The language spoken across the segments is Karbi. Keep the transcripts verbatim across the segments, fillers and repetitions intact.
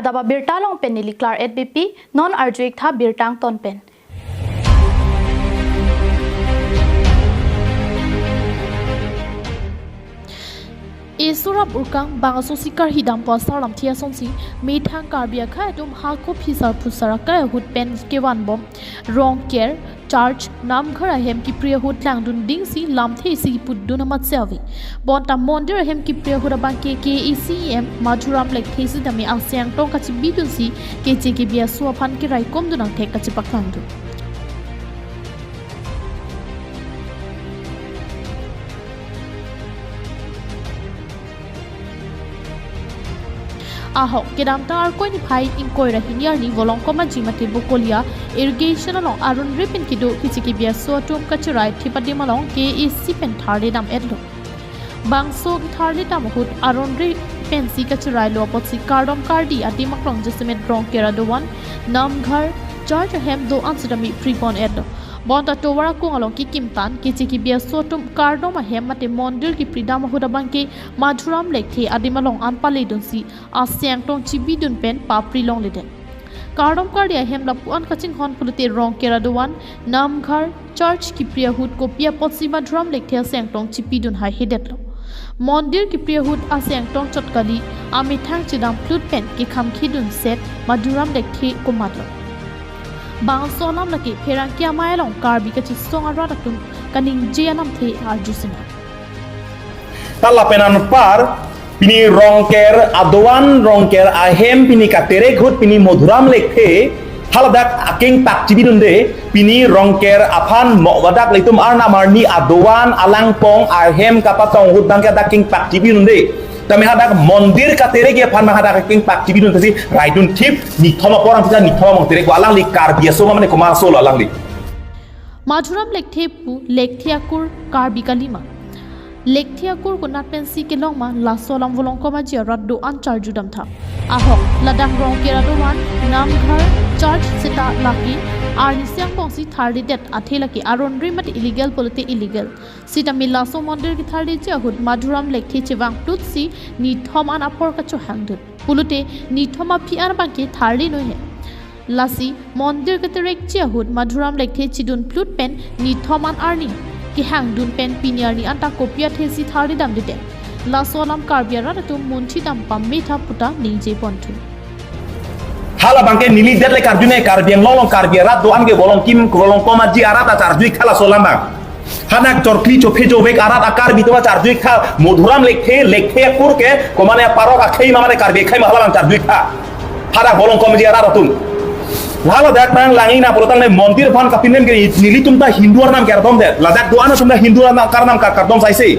Daba birta along pen neli Claret Beypi, non arju-ik tha birta angton pen. Esu rap urkang bangso si karhi dampo asar lamthe asonsi methang Karbi akhei atum hako phisar phusar akai ahut pen kevanbom Rongker, church, namghar ahem kipri ahut langdun dingsi lamthe isi putdun amat se ave. Bonta mondir ahem kipri ahut abangke K A C E M Madhuram Lekthe sitame aseng tong kachibidunsi keche kebi aso aphan keraikomdun angthek kachepaklangdun. Ahok, kedamtang Arkoi niphai ingkoi ra hini arni Volongkom Aji mate Bokolia irrigation along aron ri pen kedo keche kebi aso atum kacherai thip adim along K A C pen tharle dam-etlo. Bangso tharle dam ahut aron ri pensi kacherai lo apotsi kardom kardi adim aklong jasemet Rongker adovan, namghar, church ahem do-an sitame pripon-etlo. Bonta tovar akung along kekimtan keche kebi aso atum kardom ahem mate mondir kipri dam ahut abangke Madhuram Lekthe adim along an paledunsi aseng tong chibidun pen papri longledet. Kardom kardi ahem lapu-an kachinghon pulote Rongker adovan, namghar, church kipri ahut kopi apotsi Madhuram Lekthe aseng tong chipidun haihedetlo. Mondir kipri ahut aseng tong chot kali, amethang chedam phlut pen kekhamkhedun set Madhuram Lekthe komatlo. Bangso alam lake pherangke amei along Karbi kachisong arat atum kaningje alamthe arju sinang. Ta lapen anpar pini Rongker adovan, Rongker ahem pini katerek ahut pini Madhuram Lekthe haladak akengpak chibidunde, pini Rongker aphan mo wadak ilitum arnam arni adovan alangpong ahem kapatong ahut abangke hadak kengpak chibidunde. Tame hadak mondir katerek aphan ma hadak kengpak chibidun tasi raidun thip, nithom apor ang pisa nithom among terek ko alangli Karbi aso ma mane komat aso lo alangli. Madhuram Lekthe pu Lekthe akur Karbi kalima. Lekthe akur konat pensi kelong ma laso alam Volongkom Aji arat do-an charju dam tha. Ahok, ladak Rongker adovan, namghar, church seta lake arnisi angbongsi tharledet athe lake aron ri mate illegal pulote illegal. Sitame laso mondir ketharleji ahut Madhuram Lekthe chevang plutsi nithom an apor kachohangdun. Pulote nithom aphi an abangke tharlenoi he. Lasi mondir keterekji ahut Madhuram Lekthe chidun phlut pen nithom an arni kehangdun pen pini arni anta kopi athesi tharle damdedet. Laso alam Karbi arat atum munthi dam pame tha puta ningje ponthu. Hala abangke neli det le karjune Karbi Anglong along Karbi arat do-an ke Volongkom, Volongkom Aji arat ta charju-ik tha laso alam abang. Hadak chorkli chophe chovek arat a Karbi atum ta charju-ik tha, Madhuram Lekthe, Lekthe akur ke, komane parok akhei ma mane Karbi akhei ma hala abang charju-ik tha. Hadak Volongkom Aji arat atum. Haladak nanglang-ik nang pulotangte mondir aphan kapinem ke nelitum ta Hindu arnam kardom det. Ladak do-an atum ta Hindu arnam karnam kar-, kardom saise.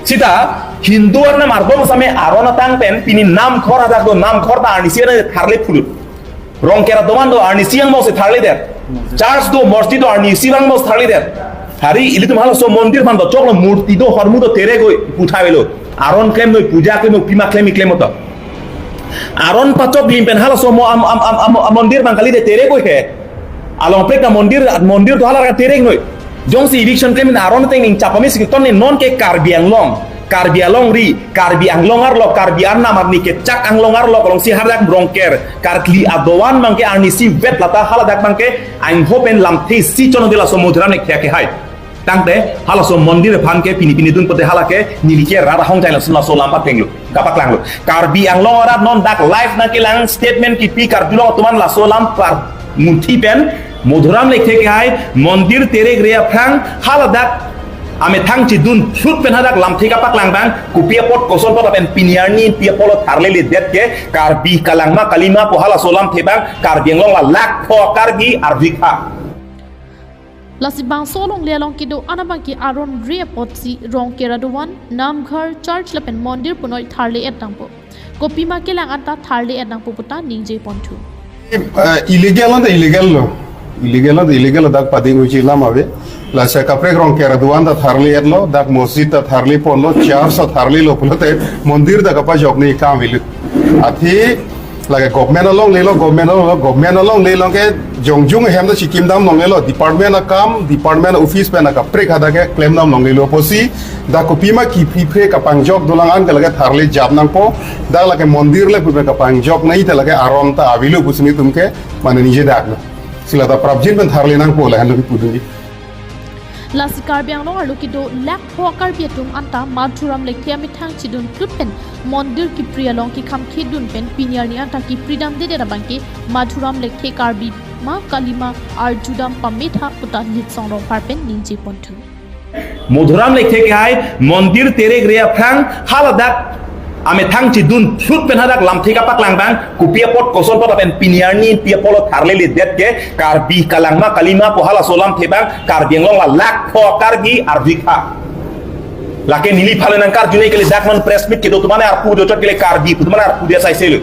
Seta Hindu arnam kardom same aron atang pen pini namghor hadak do namghor ta arnisi tharle phlut. Rongker adovan do arnisi angbongsi tharledet. Church do mosjid do arnisi angbongsi tharledet. Hari ilitum halaso mondir aphan do choklo murti do hormu do terek oi pu tha avelo. Aron klemnoi puja klemnoi pima klem klem oto. Aron pachok lim pen halaso mo am, am, am, am, am mondir abang kalidet terek oi he. Along prek ta mondir mondir do hala terek noi. Jongsi eviction klem aron ateng ning chapame si ton ne non ke Karbi Anglong. Karbi Anglong ri, Karbi Anglong arlo, Karbi arnam arni kechak Anglong arlo, alongsi hadak Rongker, karkli adovan abangke arnisi vet lata haladak abangke, aingho pen lamthe si chonodela so Madhuram Lekthe kehai. Tangte, halaso mondir aphan ke pini pini dun pote hala ke, neli ke rat ahong chai laso, laso alam paklanglo, kapaklanglo. Karbi Anglong arat non dak live nangkelang statement kipi karjulong atuman laso alam par munthi pen, Madhuram Lekthe kehai, mondir terek re aphrang, haladak, amethang chidun phlut pen hadak lamthe kapaklang abang, kopi apot koson apot pen pini arni pi apot lo tharleledet ke, Karbi kalang ma kalima pu halaso alamthe abang, Karbi Anglong la lakh pho Karbi arju-ik tha. Lasi bangso alongle along kedo-an abangke aron ri apotsi Rongker adovan, namghar, church lapen mondir punoi tharle-et nangpo. Kopima kelang anta tharle-et nangpo puta ningje ponthu. Eh, illegal anta illegal lo. Illegal anta illegal lo, dak pading uji lam ave. Lasi kaprek Rongker adovan ta tharle-etlo, dak mosjid ta tharle ponlo, church ta tharlelo pulote mondir ta kapajokne kam avelo. Athe Lake government alongle lo, government alongle lo, government alongle lo ke jongjung ahem ta chikim dam longle lo, department akam, department office pen akaprek hadak ke klem dam longle lo pusi, dak kopima kiphipre kapangjok dolang an ke lake tharle jap nangpo, dak lake mondir le pupe kapangjok nai te lake aron ta avelo pusi nelitum ke mane ningje dak lo. Si la ta prapjin pen tharle nangpo lahenlo kipudunji. Lasi Karbi Anglong arlo kedo lakh pho Karbi atum anta Madhuram Lekthe amethang chedun plut pen mondir kipri along kekham khedun pen pini arni anta kipri damdedet abangke Madhuram Lekthe Karbi ma Kalima arjudam pametha puta Litsong Rongphar pen ningje ponthu. Madhuram Lekthe ke hai mondir terek re aphrang haladak amethang chedun plut pen hadak lamthe kapaklang abang, kopi apot koson apot lapen pini arni pi apot lo tharle ledet ke Karbi Kalangma Kalima pu halaso lamthe abang Karbi Anglong la lakh pho Karbi arjikha. Lake neli phale nangkarjunai kele dak non press meet kedo atum mane arpu do chot kele Karbi pu atum mane arpu dia saiselo.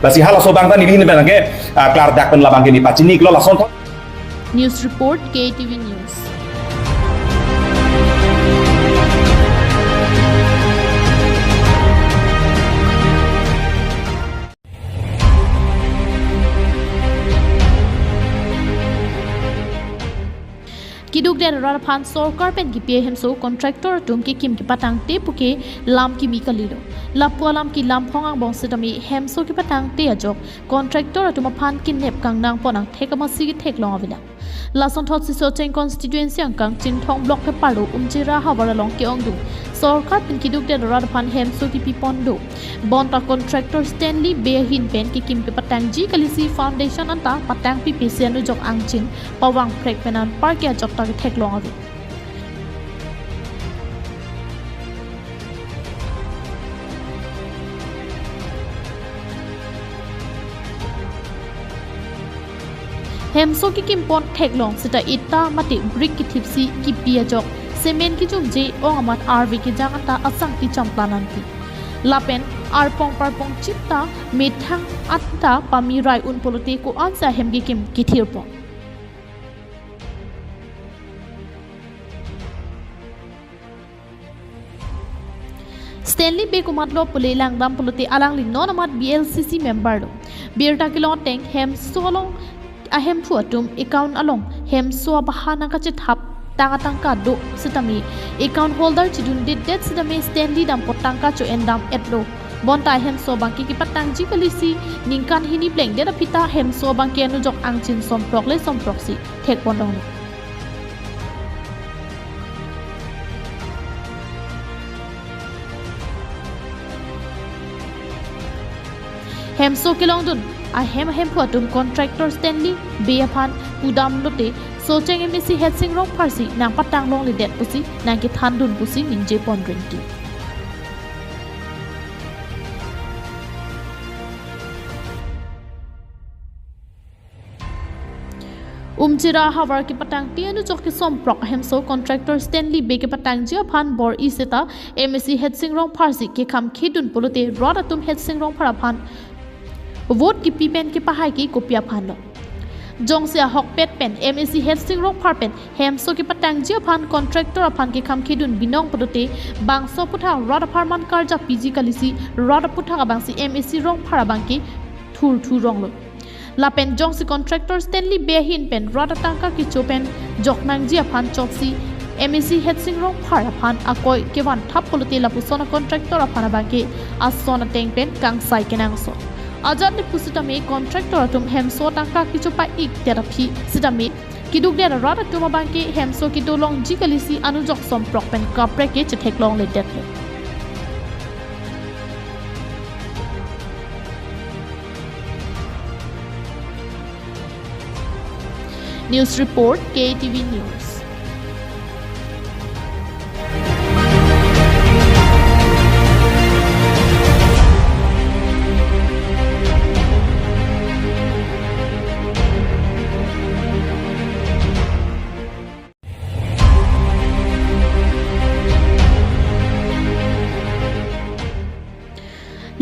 Lasi halaso abang ta neli ne abang ke, ah, klardak pen labang ke neli pachini iklo lason thot. News report, K T V News. Keduk det arat aphan sorkar pen kipi ahemso contractor atum kekim kepatangte puke lam kimi kalilo. Lapu alam kelam phong angbong sitame hemso kepatangte ajok contractor atum aphan kenep kangnang pon angthek amatsi ketheklong avelang. Lason thotsi Socheng constituency angkang Chinthong block keparlo Umchira havar along ke-ongdung sorkar pen keduk det arat aphan hemso kipi pon do. Bonta contractor Stanley Bey ahin pen kekim kepatangji kalisi foundation anta patangpipe si anujok angchin pavangprek pen anparke ajok ta ketheklong ave. Hemso kekim pon theklong seta ita mate brick kethipsi kipi ajok cement kejumje ong amat arve kejang anta asang kecham plan anti. Lapen arpong parpong chip ta methang anta pamirai un pulote ko-ansi ahem kekim kethir pon. Stanley Bey komatlo pule langdam pulote alangli non amat B L C C member lo. Birta kelong ateng hemso along ahemphu atum account along hemso abaha nangkachethap tang atangka do sitame account holder chedundedet sitame Stanley dampo tangka cho-en dam-etlo. Bonta hemso abangke kepatangji kalisi ningkan hini plengdet aphi ta hemso abangke anujok angchin somprok le somprok si thek pondong. Hemso kelongdun ahem ahemphu atum contractor Stanley Bey aphan pudam lote Socheng M A C Headsing Rongphar si nangpatang longledet pusi nangkethandun pusi ningje pon rinti. Umchira havar kepatangte anujok kesomprok ahemso contractor Stanley Bey kepatangji aphan bor-i seta M A C Headsing Rongphar si kekham khedun pulote rat atum Headsing Rongphar aphan vote kipi pen kepahai ke kopi aphan lo. Jongsi ahokpet pen M A C Headsing Rongphar pen hemso kepatangji aphan contractor aphan kekham khedun binong pulote bangso aputhak rat apharman karjapiji kalisi rat aputhak abangsi M A C Rongphar abangke thurthur ronglo. Lapen jongsi contractor Stanley Bey ahin pen rat atangka kecho pen joknangji aphan chotsi M A C Headsing Rongphar aphan akoi kevan thap pulote lapuson a contractor aphan abangke ason ateng pen kangsai kenangsot. Ajat le pusitame contractor atum hemso atangka kecho pa-ik det aphi sitame keduk det arat atum abangke hemso kedo longji kalisi anujok somprok pen kaprek ke chetheklong ledet lo. News report, K T V News.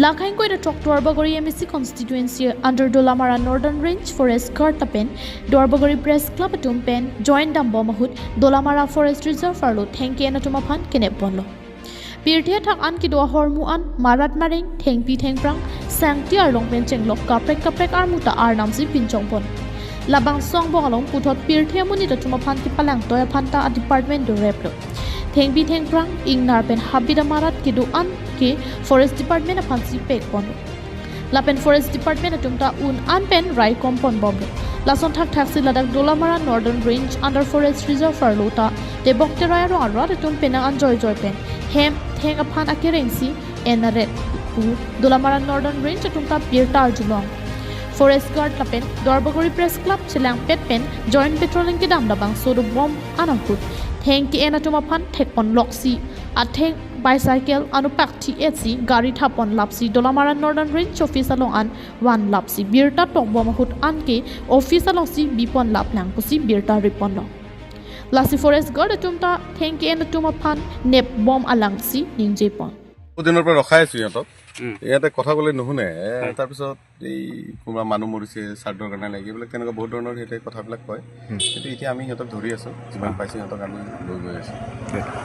Lake ingkoi ra throk Duarbagori M A C constituency under Dolamara Northern Range Forest Guard lapen Duarbagori Press Club atum pen joint dambom ahut Dolamara Forest Reserve arlo thengke-en atum aphan kenep ponlo. Pirthe athak an kedo ahormu an marat mareng, thengpi thengphrang, sangti arlong pen chenglok kaprek kaprek armu ta arnam si pinchong pon. Labangso angbong along puthot pirthe amonit atum aphan kepalangtoi aphan ta a department doreplo. Thengpi thengphrang ingnar pen habit amarat kedo-an ke Forest Department aphan si pek ponlo. Lapen Forest Department atum ta un an pen raikom pon bomlo. Lason thakthak si ladak Dolamara Northern Range under Forest Reserve arlo ta tebok terai arong arat atum penang an joijoi pen hem theng aphan akereng si en aret pu Dolamara Northern Range atum ta birta arjulong. Forest Guard lapen Duarbagori Press Club chelangpet pen joint patrolling kedam labangso dobom an ahut theng ke-en atum aphan thekponlok si atheng bicycle anupak thi-et si gari thapon lap si Dolamara Northern Range office along an van lap si birta tokbom ahut anke office along si bipon laplang pusi birta riponlo. Lasi Forest Guard atum ta theng ke-en atum aphan nepbom alang si ningjepon. বহুত দিনৰ পৰা ৰখাই আছো সিহঁতক। উম। ইয়াতে কথা ক'লে নুশুনে। এ, হয়। তাৰপিছত এই কোনোবা মানুহ মৰিছে, শ্ৰাদ্ধৰ কাৰণে লাগে, এইবিলাক তেনেকুৱা বহুত ধৰণৰ সিহঁতে কথাবিলাক কয়। কিন্তু এতিয়া আমি সিহঁতক ধৰি আছো, যিমান পাইছো সিহঁতক আমি লৈ গৈ আছো।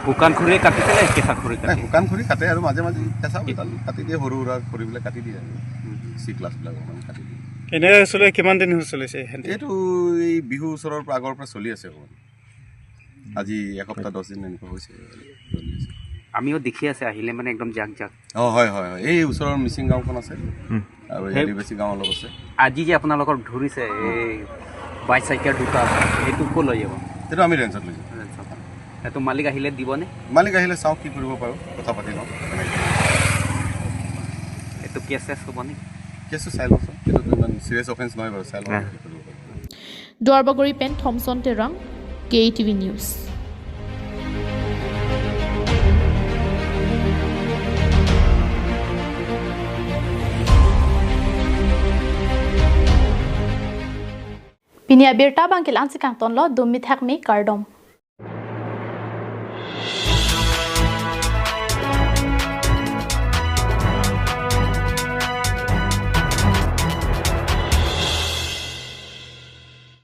শুকান খৰিয়ে কাটিছে নে কেঁচা খৰি নাই, কাটি? শুকান খৰি কাটে আৰু মাজে মাজে কেঁচা এডাল কাটি দিয়ে, সৰু সুৰা খৰিবিলাক কাটি দিয়ে আৰু। চি ক্লাছবিলাক অকণমান কাটি দিয়ে। এনে চলে কিমান দিন চলিছে এই খেতি? এইটো এই বিহু ওচৰৰ পৰা, আগৰ পৰা চলি আছে অকণমান। আজি এসপ্তাহ দহ দিন এনেকুৱা হৈছে, চলি আছে। আমিও দেখি আছে আহিলে মানে একদম জাক জাক। অ, হয় হয় হয়, এই ওচৰৰ মিচিং গাঁওখন আছে আৰু এই সেই- আদিবাসী গাঁও অলপ আছে। আজি যে আপোনালোকক ধৰিছে এই বাইচাইকেল দুটা, এইটো ক'লৈ যাব? সেইটো আমি ৰেঞ্জত লৈ যাম। এইটো মালিক আহিলে দিবনে? মালিক আহিলে চাওঁ কি কৰিব পাৰোঁ, কথা পাতি লওঁ। এইটো কেছ চেছ হ'ব নেকি? কেছটো চাই লওঁচোন, এইটোতো ইমান চিৰিয়াছ অফেন্স নহয় বাৰু, চাই লওঁ কি কৰিব পাৰোঁ। Duarbagori pen Thomson Terang, K T V News. Pini abirta abang ke la-an si kangtonlo, dumi thakmi, kardom.